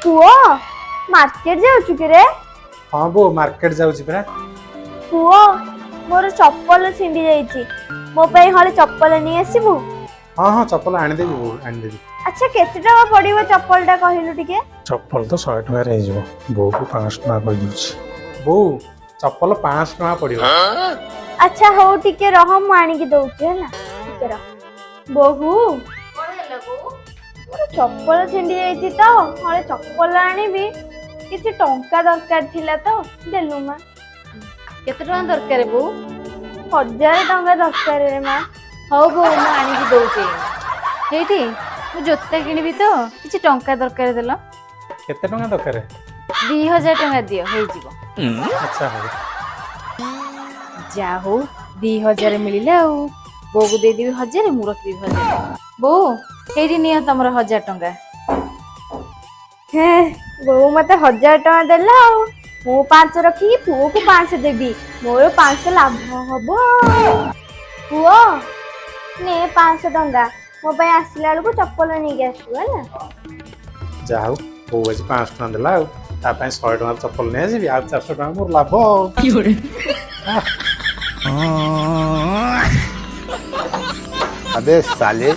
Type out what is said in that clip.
ପୁଅ, ମାର୍କେଟ ଯାଉଛୁ କିରେ? ହଁ ବୋଉ, ମାର୍କେଟ ଯାଉଛି ପରା। ପୁଅ, ମୋର ଚପଲ ଛିଣ୍ଡି ଯାଇଛି, ମୋ ପାଇଁ ହଳେ ଚପଲ ନେଇ ଆସିବୁ? ହଁ, ଚପଲ ଆଣିଦେବି ବୋଉ, ଆଣିଦେବି। ଆଚ୍ଛା, କେତେ ଟଙ୍କା ପଡିବ ଚପଲଟା କହିଲୁ ଟିକେ? ଚପଲ ତ 100 ଟଙ୍କାରେ ହେଇଯିବ। ବୋଉକୁ 500 ଟଙ୍କା କହିଦେଉଛି। ବୋଉ, ଚପଲ 500 ଟଙ୍କା ପଡିବ। ଆଚ୍ଛା ହଉ, ଟିକେ ରହ, ମୁଁ ଆଣିକି ଦଉଛି। ହେଲା, ଟିକେ ରହ। ବୋହୁ, ମୋର ଚପଲ ଛିଣ୍ଡି ଯାଇଛି ତ, ହଳେ ଚପଲ ଆଣିବି, କିଛି ଟଙ୍କା ଦରକାର ଥିଲା ତ, ଦେଲୁ ମା। କେତେ ଟଙ୍କା ଦରକାର ବୋଉ? 1000 ଟଙ୍କା ଦରକାର ରେ ମା। ହଉ ବୋଉ, ମୁଁ ଆଣିକି ଦଉଛି। ଏଇଠି ମୁଁ ଜୋତା କିଣିବି ତ, କିଛି ଟଙ୍କା ଦରକାର, ଦେଲ। କେତେ ଟଙ୍କା ଦରକାର? 2000 ଟଙ୍କା ଦିଅ, ହେଇଯିବ। ଆଚ୍ଛା ହଉ। ଯା ହଉ, 2000 ମିଳିଲା। ଆଉ ବୋଉକୁ ଦେଇଦେବି 1000, ମୁଁ ରଖିଦେବି 1000। ବୋଉ, ଏଇଠି ନିଅ ତମର 1000 ଟଙ୍କା। ହେ, ବୋଉ ମତେ 1000 ଟଙ୍କା ଦେଲା, ଆଉ ମୁଁ 500 ରଖିକି ପୁଅକୁ 500 ଦେବି, ମୋର 500 ଲାଭ ହବ। ପୁଅ, ନେ 500 ଟଙ୍କା, ମୋ ପାଇଁ ଆସିଲା ବେଳକୁ ଚପଲ ନେଇକି ଆସିବୁ, ହେଲା? ଯାହା ହଉ, ବୋଉ ଆଜି 500 ଟଙ୍କା ଦେଲା, ଆଉ ତା ପାଇଁ 100 ଟଙ୍କାର ଚପଲ ନେଇ ଆସିବି, ଆଉ 400 ଟଙ୍କା ମୋର ଲାଭ ଆଉ। अबे साले।